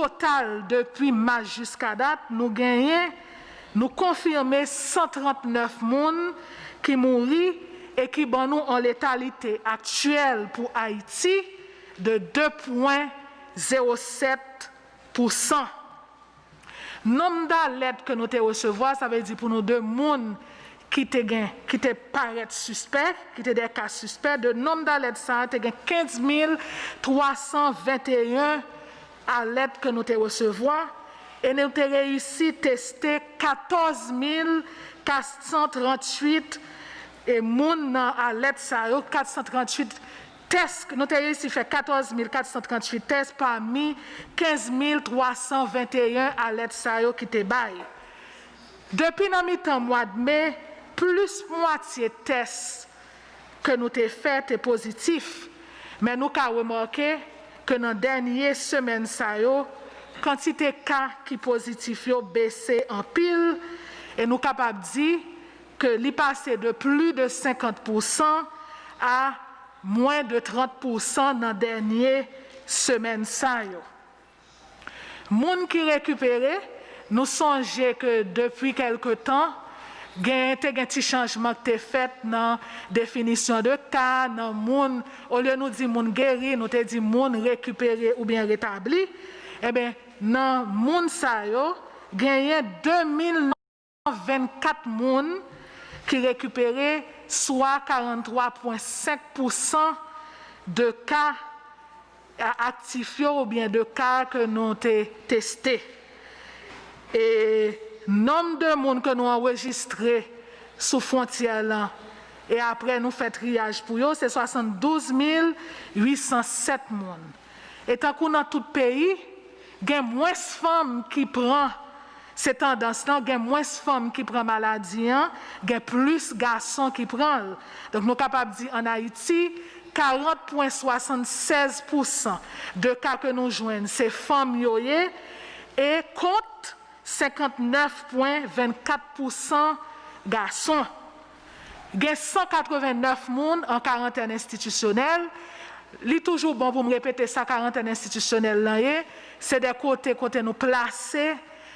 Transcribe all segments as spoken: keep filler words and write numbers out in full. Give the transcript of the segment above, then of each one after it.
total depi mas jiska dat, nou genyen, nou konfime san trant nèf moun ki mouri e ki ban nou yon letalite aktyèl pou Ayiti de de pwen zewo sèt pousan. Nonm d alèt ke nou te resevwa, sa vle di pou nou de moun ki te gen, ki te parèt sispè, ki te de ka sispè, de nonm d alèt sa a, te gen kenz mil twa san venteyen alèt ke nou te resevwa, e nou te reyisi teste katòz mil kat san tranntuit e moun nan alèt sa yo, kat san tranntuit tès, nou te reyisi fè katòz mil kat san tranntuit tès pami kenz mil twa san venteyen alèt sa yo ki te bay. Depi nan mitan mwa d me, plis mwatye tès ke nou te fè te pozitif, men nou ka remake ke nan dènye semèn sa yo, kantite ka ki pozitif yo bese anpil, e nou kapab di ke li pase de plis de senkant pousan a mwen de trant pousan nan dènye semèn sa yo. Moun ki rekipere, nou sonje ke depi kèlke tan, gen, te gen ti chanjman ki te fèt nan definisyon de ka, nan moun, olye nou di moun geri, nou te di moun rekipere oubyen retabli. Enben, nan moun sa yo, genyen de mil vennkat moun ki rekipere, swa karanntwa pwen senk pousan de ka a- aktif yo oubyen de ka ke nou te teste. E nonm de moun ke nou anrejistre sou fwontyè lan, e apre nou fè triyaj pou yo, se swasanndouz mil uit san sèt moun. E tankou nan tout peyi, gen mwens fanm ki pran, se tandans lan, gen mwens fanm ki pran maladi an, gen plis gason ki pran l. Donk, nou kapab di, ann Ayiti, karant pwen swasannsèz pousan de ka ke nou jwenn, se fanm yo ye, e kont senkantnèf pwen vennkat pousan gason. Gen san katrevennèf moun an karantèn enstitisyonèl. Li toujou bon pou m repete sa karantèn enstitisyonèl lan ye. Se de kote, kote nou plase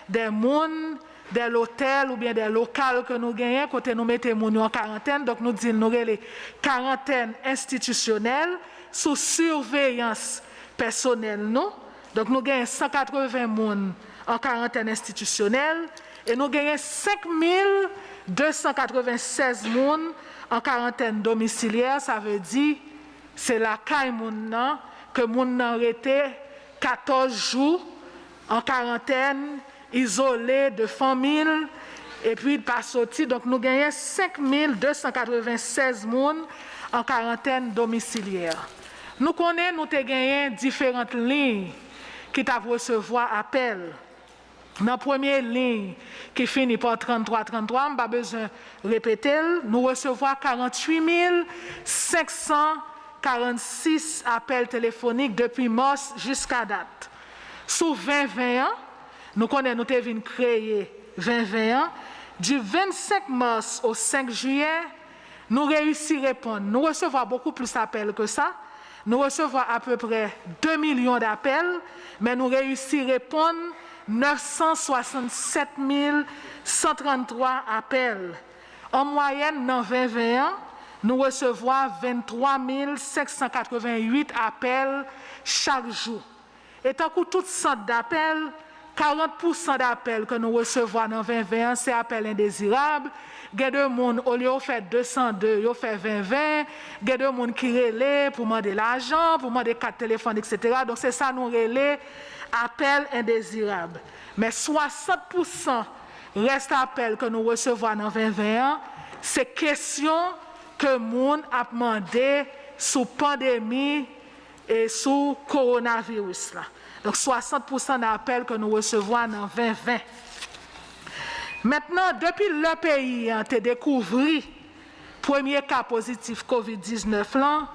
de moun, de lotèl oubyen de lokal ke nou genyen, kote nou mete moun yo an karantèn. Donk, nou di l, nou rele karantèn enstitisyonèl sou siveyans pèsonèl nou. Donk, nou genyen san katreven moun an karantèn enstitisyonèl e nou genyen senk mil de san katrevensèz moun an karantèn domisilyè, sa vle di se lakay moun nan ke moun nan rete katòz jou an karantèn, izole de fanmi l, epi l pa soti. Donk, nou genyen senk mil de san katrevensèz moun an karantèn domisilyè. Nou konnen nou te genyen diferan liy ki t ap resevwa apèl. Nan premye liy ki fini pa tranntwa tranntwa, m pa bezwen repete l, nou resevwa karanntuit mil senk san karannsis apèl telefonik depi mas jiska dat. Sou ven ven an, nou konnen nou te vin kreye ven ven an, du vennsenk mas au senk jiyè, nou reyisi reponn. Nou resevwa bokou plis apèl ke sa. Nou resevwa apeprè de milyon d apèl, men nou reyisi reponn nèf san swasannsèt mil san tranntwa apèl. An mwayèn, nan ven ven an, nou resevwa venntwa mil senk san katreventuit apèl chak jou. E tankou tout sant dapèl, karant pousan dapèl ke nou resevwa nan ven ven an, se apèl endezirab. Gen de moun, olye yo fè de san de, yo fè ven ven. Gen de moun ki rele pou mande lajan, pou mande kat telefòn, etsetera. Donk, se sa nou rele apèl endezirab. Men swasant pousan rès apèl ke nou resevwa nan ven ven an, se kesyon ke moun ap mande sou pandemi e sou kowonaviris la. Donk, swasant pousan nan apèl ke nou resevwa nan ven ven. Mentnan, depi lè peyi an te dekouvri premye ka pozitif kovid diznèf lan,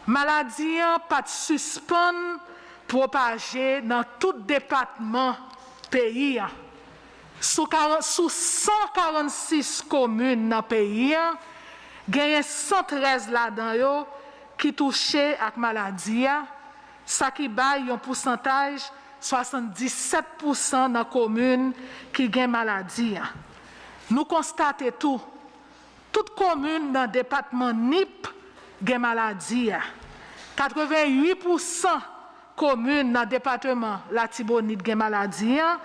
maladi an pa t sispann pwopaje nan tout depatman peyi an. Sou karan-, sou san karannsis komin nan peyi an, genyen san trèz ladan yo ki touche ak maladi a, sa ki bay yon pousantaj swasanndisèt pousan nan komin ki gen maladi a. Nou konstate tou, tout komin nan depatman Nip gen maladi a. Katrevenn uit pousan komin nan depatman Latibonit gen maladi a,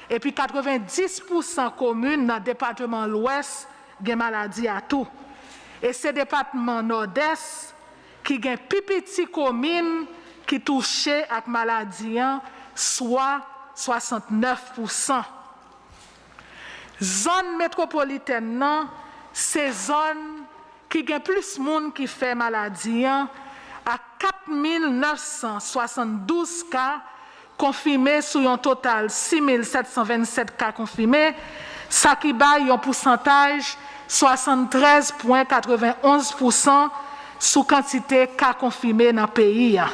epi katrevenndis pousan komin nan depatman Lwès gen maladi a tou. E se depatman Nòdès ki gen pi piti komin ki touche ak maladi an, swa swasantnèf pousan. Zòn metwopolitèn nan se zòn ki gen plis moun ki fè maladi an, ak kat mil nèf san swasanndouz ka konfime sou yon total sis mil sèt san vennsèt ka konfime, sa ki bay yon pousantaj swasanntrèz pwen katrevenonz pousan sou kantite ka konfime nan peyi a.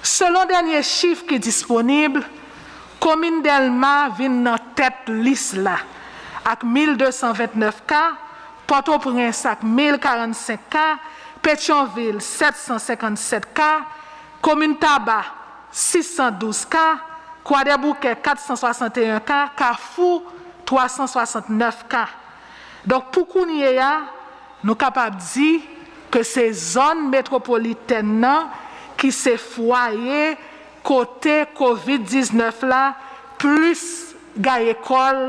Selon dènye chif ki disponib, komin Dèlma vin nan tèt lis la ak mil de san ventnèf ka, Pòtoprens ak mil karannsenk ka, Petyonvil sèt san senkannsèt ka, komin Taba sis san douz ka, Kwadèboukè kat san swasanteyen ka, Kafou twa san swasannnèf ka. Donk, pou kounye a, nou kapab di ke se zòn metwopolitèn nan ki se fwaye kote kovid diznèf la plis gaye kò l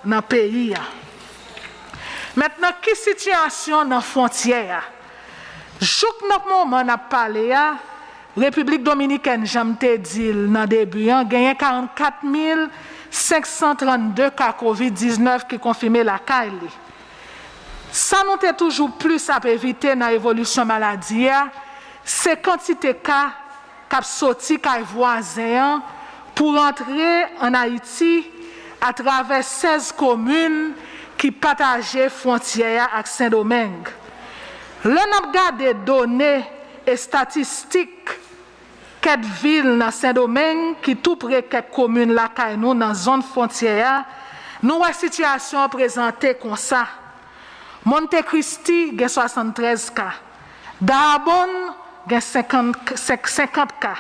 nan peyi a. Mentnan, ki sitiyasyon nan fwontyè a? Jouk nan moman n ap pale a, Repiblik Dominikèn, jan m te di l nan debi an, genyen karannkat mil senk san trannde ka kovid diznèf ki konfime lakay li. Sa nou te toujou plis ap evite nan evolisyon maladi a, se kantite ka k ap soti kay vwazen an pou rantre ann Ayiti atravè sèz komin ki pataje fwontyè a ak Sendomeng. Lè n ap gade done estatistik kèk vil nan Sendomeng ki tou pre kèk komin lakay nou nan zòn fwontyè a, nou wè sitiyasyon an prezante konsa. Monte Cristi gen swasanntrèz ka, Dajabón gen senkant, senkant ka,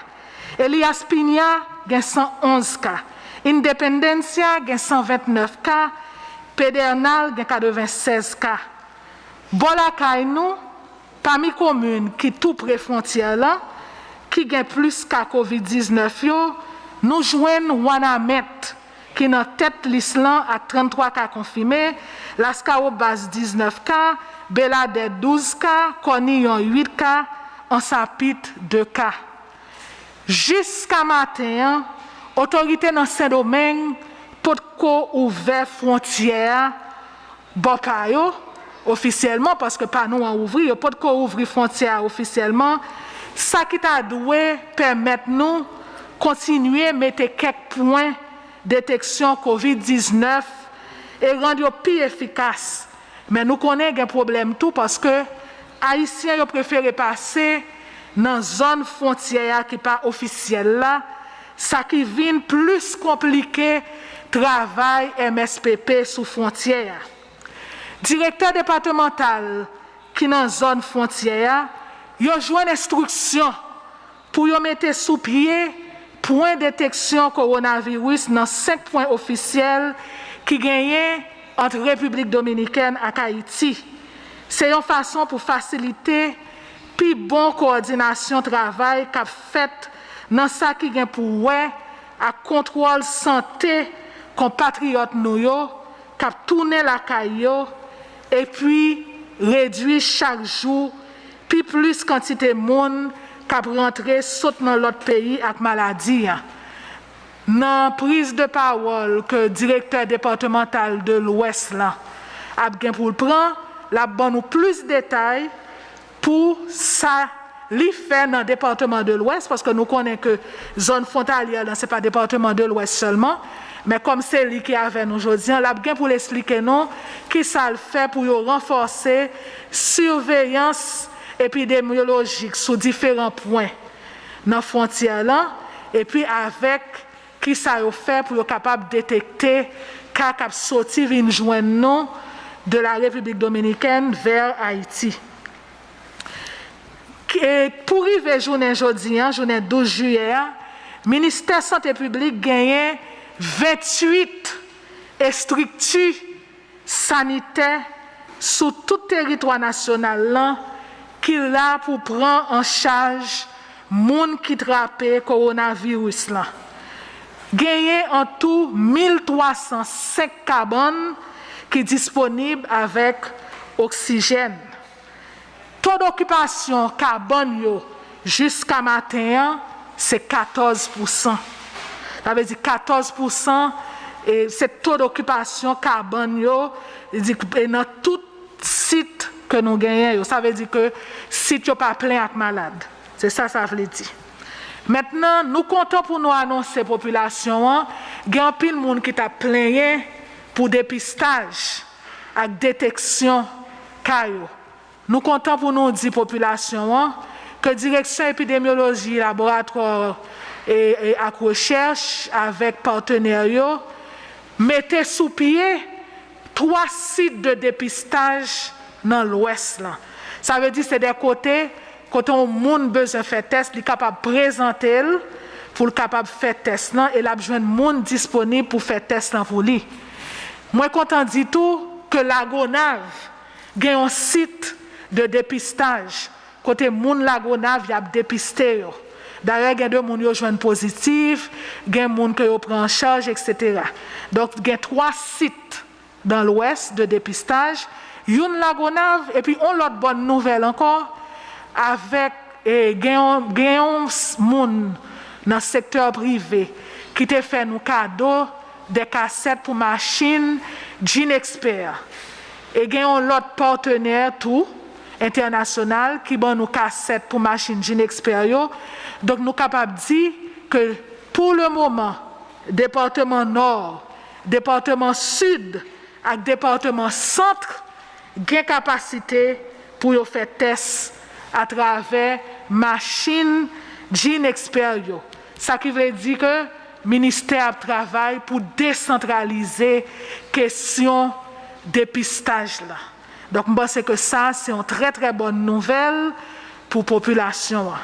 Elías Piña gen san onz ka, Independencia gen san ventnèf ka, Pedernal gen katrevennsèz ka. Bò lakay nou, pami komin ki tou pre fwontyè la, ki gen plis ka kovid diznèf yo, nou jwenn Wanament, ki nan tèt lis lan ak tranntwa ka konfime, Laskawobas diznèf ka, Beladè douz ka, Kòniyon uit ka, Ansapit de ka. Jiska maten an, otorite nan Sendomeng potko ouvè fwontyè a bò pa yo ofisyèlman, paske pa nou an ouvri, yo potko ouvri fwontyè a ofisyèlman, sa ki ta dwe pèmèt nou kontinye mete kèk pwen deteksyon kovid diznèf e rann yo pi efikas. Men nou konnen gen pwoblèm tou, paske Ayisyen yo prefere pase nan zòn fwontyè a ki pa ofisyèl la, sa ki vin plis konplike travay M S P P sou fwontyè a. Direktè depatmantal ki nan zòn fwontyè a, yo jwenn enstriksyon pou yo mete sou pye pwen deteksyon kowonaviris nan senk pwen ofisyèl ki genyen ant Repiblik Dominikèn ak Ayiti. Se yon fason pou fasilite pi bon kowòdinasyon travay k ap fèt nan sa ki gen pou wè ak kontwòl sante konpatriyòt nou yo k ap tounen lakay yo, epi redui chak jou pi plis kantite moun k ap rantre sot nan lòt peyi ak maladi a. Nan priz de pawòl ke direktè depatmantal de Lwès lan ap gen pou l pran, l ap ban nou plis detay pou sa li fè nan depatman de Lwès, paske nou konnen ke zòn fwontalyè lan se pa depatman de Lwès sèlman, men kòm se li ki avè nou jodi an, l ap gen pou l esplike nou kisa l fè pou yo ranfòse siveyans epidemyolojik sou diferan pwen nan fwontyè lan, epi avèk kisa yo fè pou yo kapab detekte ka k ap soti vin jwenn nou de la République Dominicaine vers Haïti. E pou rive jounen jodi an, jounen douz jiyè a, Ministè Sante Piblik genyen venntuit estrikti sanitè sou tout teritwa nasyonal lan ki la pou pran an chaj moun ki trape kowonaviris lan. Genyen an tou mil twa san senk kabann ki disponib avèk oksijèn. To dokipasyon kabann yo jiska maten an, se katòz pousan. Sa vle di katòz pousan, e, se to dokipasyon kabann yo, e di, e nan tout sit ke nou genyen yo. Sa vle di ke sit yo pa plen ak malad. Se sa sa vle di. Mentnan, nou kontan pou nou anonse popilasyon an, gen anpil moun ki t ap plenyen pou depistaj ak deteksyon ka yo. Nou kontan pou nou di popilasyon an ke Direksyon Epidemyoloji, Laboratwa, e, e ak Rechèch avèk patnè yo mete sou pye twa sit de depistaj nan Lwès lan. Sa vle di se de kote, kote yon moun bezwen fè tès, li kapab prezante l pou l kapab fè tès lan e l ap jwenn moun disponib pou fè tès lan pou li. Mwen kontan di tou ke Lagonav gen yon sit de depistaj kote moun Lagonav y ap depiste yo. Dayè, gen de moun yo jwenn pozitif, gen moun ke yo pran an chaj, etsetera. Donk, gen twa sit nan Lwès de depistaj, youn Lagonav, epi yon lòt bòn nouvèl ankò, avèk, e, gen yon, gen yon s-, moun nan sektè prive ki te fè nou kado de kasèt pou machin Gene Expert. E gen yon lòt patnè tou, entènasyonal, ki ban nou kasèt pou machin Gene Expert yo. Donk, nou kapab di ke, pou le moman, depatman Nò, depatman Sid ak depatman Sant gen kapasite pou yo fè tès atravè machin Gene Expert yo. Sa ki vle di ke ministè ap travay pou desantralize kesyon depistaj la. Donk, m panse ke sa, se yon trè, trè bòn nouvèl pou popilasyon an.